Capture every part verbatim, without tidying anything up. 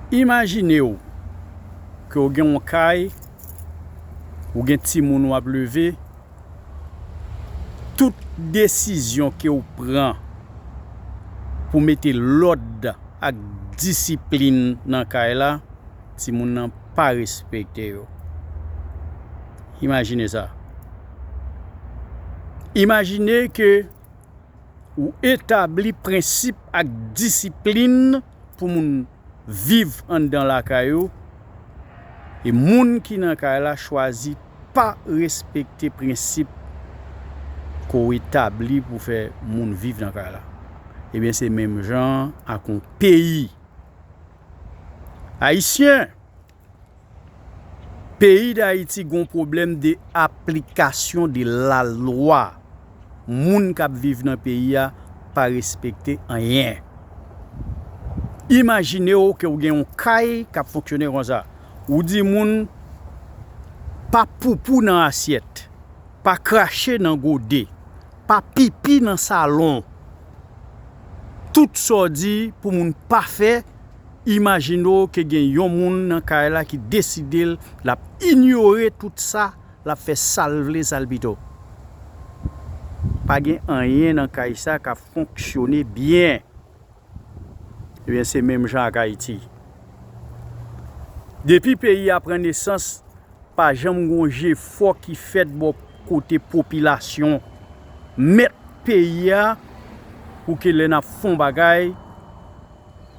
Imajine w ke w gen yon kay, ou gen timoun w ap leve, tout desizyon ke w pran pou mete lòd ak disiplin nan kay la, timoun nan pa respekte yo. Imajine sa. Imajine ke ou etabli prensip ak disiplin pou moun viv anndan lakay ou, e moun ki nan kay la chwazi pa respekte prensip ke w etabli pou fè moun viv nan kay la. Ebyen, se menm jan ak yon peyi. Ayisyen, peyi Dayiti gon pwoblèm de aplikasyon de lalwa. Moun k ap viv nan peyi a pa respekte anyen. Imajine w ke w gen yon kay k ap fonksyone konsa. Ou di moun, pa poupou nan asyèt, pa krache nan gode, pa pipi nan salon. Tout sa w di pou moun pa fè, imajine w ke gen yon moun nan kay la ki deside l, l ap inyore tout sa, l ap fè sa l vle, sa l pito. Pa gen anyen nan kay sa k ap fonksyone byen. Ebyen, se menm jan ak Ayiti. Depi peyi a pran nesans, pa janm gon jefò ki fèt bò kote popilasyon, mèt peyi a, pou ke lè n ap fè yon bagay,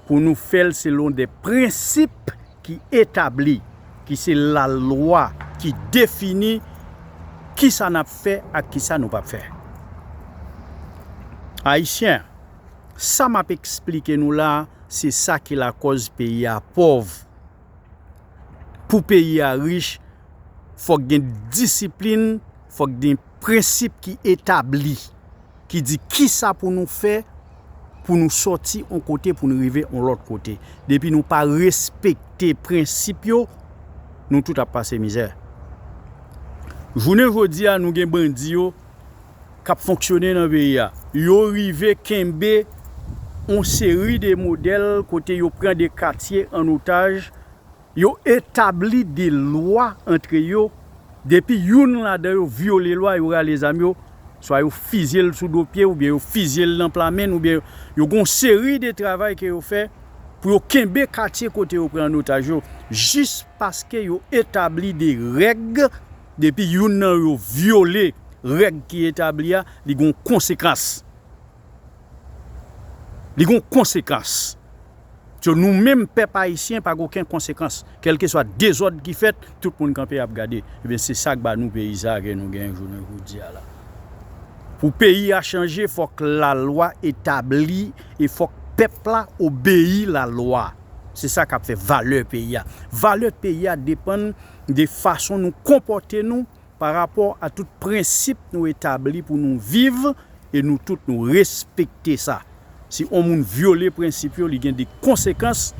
pou nou fè l selon de prensip ki etabli, ki se lalwa ki defini kisa n ap fè ak kisa nou p ap fè. Ayisyen, sa m ap eksplike nou la, se sa ki lakòz peyi a pòv. Pou peyi a rich, fòk gen disiplin, fòk gen prensip ki etabli, ki di kisa pou nou fè pou nou sòti yon kote pou nou rive yon lòt kote. Depi nou pa respekte prensip yo, nou tout ap pase mizè. Jounen jodi a, nou gen bandi yo k ap fonksyone nan peyi a. Yo rive kenbe yon seri de modèl kote yo pran de katye an otaj, yo etabli de lwa antre yo. Depi youn ladan yo vyole lwa, yo rale zam yo, swa yo fizye l sou do pye, oubyen yo fizye l nan pla men l, oubyen yo gon seri de travay ke yo fè pou yo kenbe katye kote yo pran an otaj yo, jis paske yo etabli de règ. Depi youn nan yo vyole règ ki etabli a, li gon konsekans. Li gon konsekans. So, nou menm, pèp ayisyen, pa gen okenn konsekans. Kèlkeswa dezòd ki fèt, tout moun kanpe ap gade. Ebyen, se sa k ba nou peyi sa a ke nou genyen jounen jodi a la. Pou peyi a chanje, fòk lalwa etabli e fòk pèp la obeyi lalwa. Se sa k ap fè valè peyi a. Valè peyi a depann de fason nou konpòte nou pa rapò a tout prensip nou etabli pou nou viv, e nou tout nou respekte sa. Si yon moun vyole prensip yo, li gen de konsekans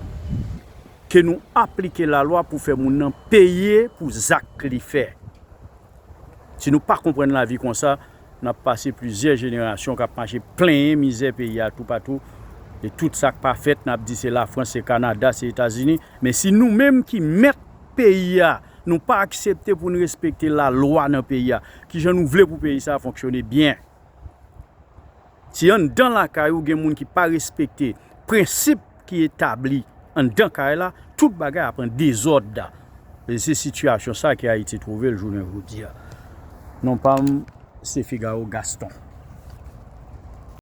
ke nou aplike lalwa pou fè moun nan peye pou zak li fè. Si nou pa konprann lavi konsa, n ap pase plizyè jenerasyon k ap mache plenyen mizè peyi a toupatou, e tout sa k pa fèt, n ap di se Lafrans, se Kanada, se Etazini. Men si nou menm ki mèt peyi a, nou pa aksepte pou n respekte lalwa nan peyi a, kijan nou vle pou peyi sa a fonksyone byen? Si anndan lakay ou gen moun ki pa respekte prensip ki etabli anndan kay la, tout bagay ap an dezòd. E se sitiyasyon sa ke Ayiti twouve l jounen jodi a. Non pa m, se Figaro Gaston.